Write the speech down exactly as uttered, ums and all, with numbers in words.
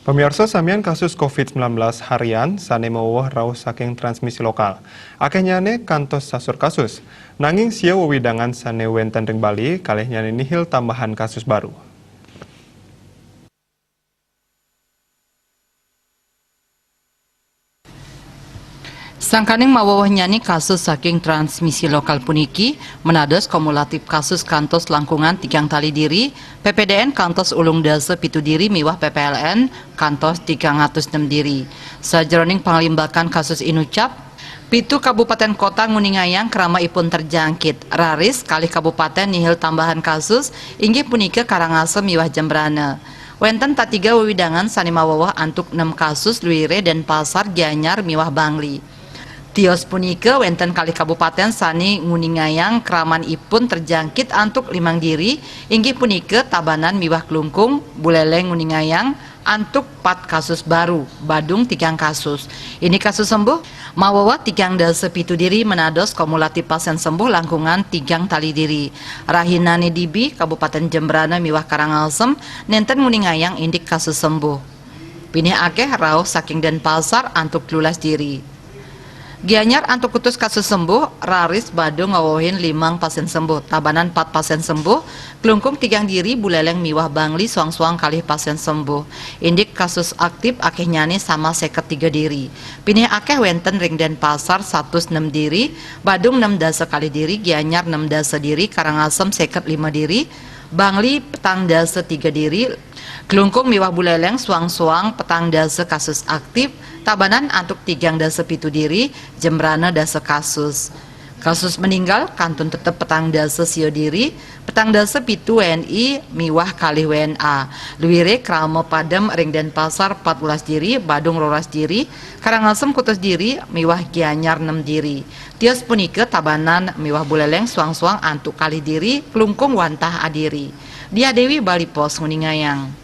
Pamiarsa samian, kasus covid sembilan belas harian sané mawewehan rauh saking transmisi lokal. Akéhnyané kantos sasur kasus. Nanging siau wewidangan sané wénten ring Bali, kalihnyané nihil tambahan kasus baru. Sangkaning mawewehnyané kasus saking transmisi lokal puniki, menados kumulatif kasus kantos langkungan tigang tali diri, P P D N kantos ulung dasa pitu diri miwah P P L N kantos tigang atus nem diri. Sajeroning panglimbakan kasus inucap, pitu kabupatén kota nguningayang krama ipun terjangkit, raris kalih kabupatén nihil tambahan kasus, inggih punika Karangasem miwah Jembrana. Wénten tatiga wewidangan sané maweweh antuk nem kasus luiré Dénpasar, Gianyar miwah Bangli. Tios punika wénten kalih kabupatén sané nguningayang kraman ipun terjangkit antuk limang diri, inggih punika Tabanan miwah Klungkung, Buléléng nguningayang antuk pat kasus baru, Badung tigang kasus. Indik kasus sembuh, maweweh tigang dasa pitu diri menados kumulatif pasién sembuh langkungan tigang tali diri. Rahinané dibi, Kabupatén Jembrana miwah Karangasem nénten nguningayang indik kasus sembuh. Pinih akéh rauh saking Dénpasar antuk telulas diri. Gianyar antuk kutus kasus sembuh, raris Badung ngawewehin limang pasién sembuh, Tabanan pat pasién sembuh, Klungkung tigang diri, Buléléng miwah Bangli soang-soang kalih pasién sembuh. Indik kasus aktif akéhnyané sama séket tiga diri. Pinih akéh wénten ring Dénpasar satus nem diri, Badung nem dasa kalih diri, Gianyar nem dasa diri, Karangasem séket lima diri, Bangli petang dasa tiga diri, Klungkung miwah Buléléng soang-soang petang dasa kasus aktif, Tabanan antuk tigang dasa pitu diri, Jembrana dasa kasus. Kasus meninggal kantun tetep petang dasa sia diri, petang dasa pitu W N I miwah kalih W N A. Luiré krama padem ring Dénpasar pat welas diri, Badung roras diri, Karangasem kutus diri, miwah Gianyar nem diri. Tios punika Tabanan miwah Buléléng soang-soang antuk kalih diri, Klungkung wantah adiri. Diah Dewi, Bali Post, nguningayang.